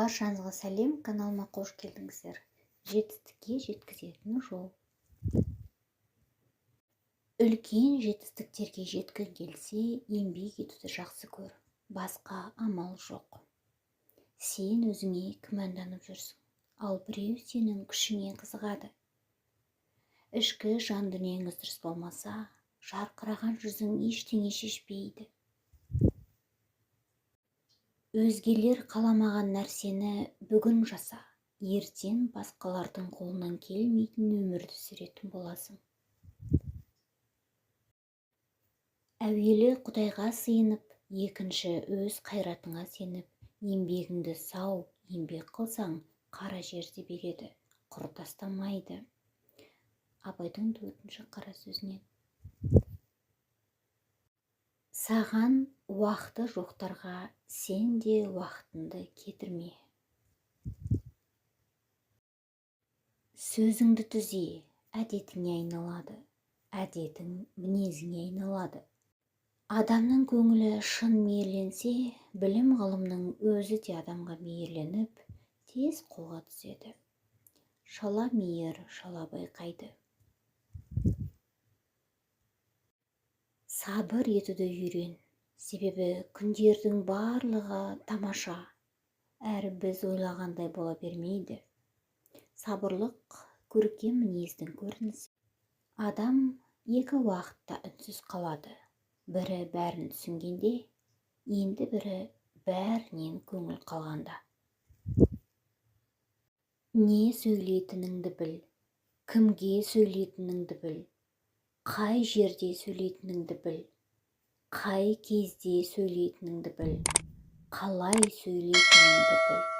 Баршаңызға сәлем! Каналыма қош келдіңіздер! Жетістікке жеткізетін жол. Үлкен жетістіктерге жеткің келсе, еңбек етуді жақсы көр, басқа амал жоқ. Сен өзіңе күмәнданып жүрсің, ал біреу сенің күшіңе қызығады. Ішкі жан дүниеңіз дұрыс болмаса, жарқыраған жүзің ештеңе шешпейді. Өзгелер қаламаған нәрсені бүгін жаса, ертең басқалардың қолынан келмейтін өмірді сүретін боласың. Әуелі Құдайға сыйынып, екінші өз қайратыңа сеніп, еңбегіңді сау еңбек қылсаң, қара жер де береді, құр тастамайды. Абайдың төртінші қара сөзінен. Саған уақыты жоқтарға сен де уақытыңды кетірме. Сөзіңді түзе, әдетіңе айналады, әдетің мінезіңе айналады. Адамның көңілі шын мейірленсе, білім-ғылымның өзі де адамға мейірленіп, тез қолға түседі. Шала мейір шала байқайды. Сабыр етуді үйрен, себебі күндердің барлығы тамаша, әрі біз ойлағандай бола бермейді. Сабырлық көркем мінездің көрінісі. Адам екі уақытта үнсіз қалады. Бірі бәрін түсінгенде, енді бірі бәрінен көңіл қалғанда. Не сөйлейтініңді біл, кімге сөйлейтініңді біл, қай жерде сөйлейтініңді біл, қай кезде сөйлейтініңді біл, қалай сөйлейтініңді біл.